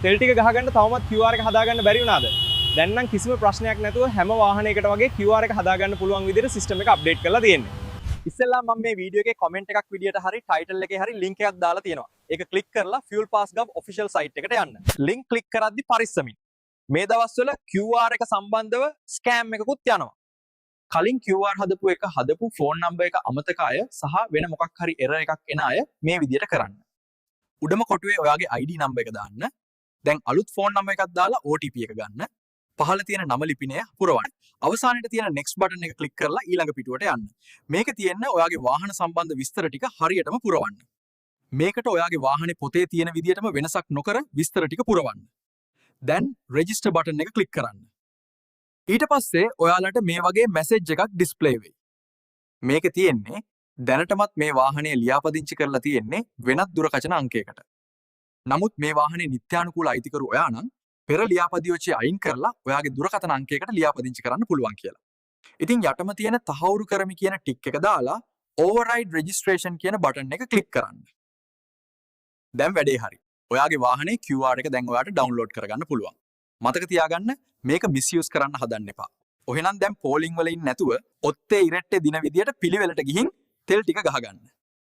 තෙල් ටික ගහගන්න තවමත් QR එක හදාගන්න බැරි වුණාද? දැන් නම් කිසිම ප්‍රශ්නයක් නැතුව හැම වාහනයකට වගේ QR එක හදාගන්න පුළුවන් විදිහට සිස්ටම් එක අප්ඩේට් කරලා තියෙන්නේ. ඉස්සෙල්ලා මම මේ වීඩියෝ එකේ කමෙන්ට් එකක් විදියට හරි ටයිටල් එකේ හරි ලින්ක් එකක් දාලා තියෙනවා. ඒක ක්ලික් කරලා Fuel Pass Gov official site එකට යන්න. ලින්ක් ක්ලික් කරද්දි පරිස්සමින්. මේ දවස්වල QR එක සම්බන්ධව ස්කෑම් එකකුත් යනවා. කලින් QR හදපු එක හදපු ෆෝන් නම්බර් එක අමතක අය සහ වෙන මොකක් හරි එරර් එකක් එන අය මේ විදියට කරන්න. උඩම කොටුවේ ඔයාගේ ID number එක දාන්න. දැන් අලුත් ෆෝන් නම්බර් එකක් දාලා OTP එක ගන්න. පහළ තියෙන නම ලිපිනය පුරවන්න. අවසානයේ තියෙන next button එක ක්ලික් කරලා ඊළඟ පිටුවට යන්න. මේක තියෙන්න ඔයාගේ වාහන සම්බන්ධ විස්තර ටික හරියටම පුරවන්න. මේකට ඔයාගේ වාහනේ පොතේ තියෙන විදියටම වෙනසක් නොකර විස්තර ටික පුරවන්න. දැන් රෙජිස්ටර් බටන් එක ක්ලික් කරන්න. ඊට පස්සේ ඔයාලට මේ වගේ මැසේජ් එකක් ඩිස්ප්ලේ වෙයි. මේක තියෙන්නේ දැනටමත් මේ වාහනය ලියාපදිංචි කරලා තියෙන්නේ වෙනත් දුරකථන අංකයකට. නමුත් මේ වාහනේ නිත්‍යානුකූල අයිතිකරු ඔයා නම් පෙර ලියාපදිංචිය අයින් කරලා ඔයාගේ දුරකථන අංකයකට ලියාපදිංචි කරන්න පුළුවන් කියලා. ඉතින් යටම තියෙන තහවුරු කරමි කියන ටික් එක දාලා ඕවර්රයිඩ් රෙජිස්ට්‍රේෂන් කියන බටන් එක ක්ලික් කරන්න. දැන් වැඩේ හරි. ඔයාගේ වාහනේ QR එක දැන් ඔයාට ඩවුන්ලෝඩ් කරගන්න පුළුවන්. මතක තියාගන්න, මේක මිස්යූස් කරන්න හදන්න එපා. ඔහෙනම් දැන් පෝලිං වල ඉන්නේ නැතුව ඔත්තේ ඉරෙට්ටේ දින විදියට පිළිවෙලට ගිහින් තෙල් ටික ගහගන්න.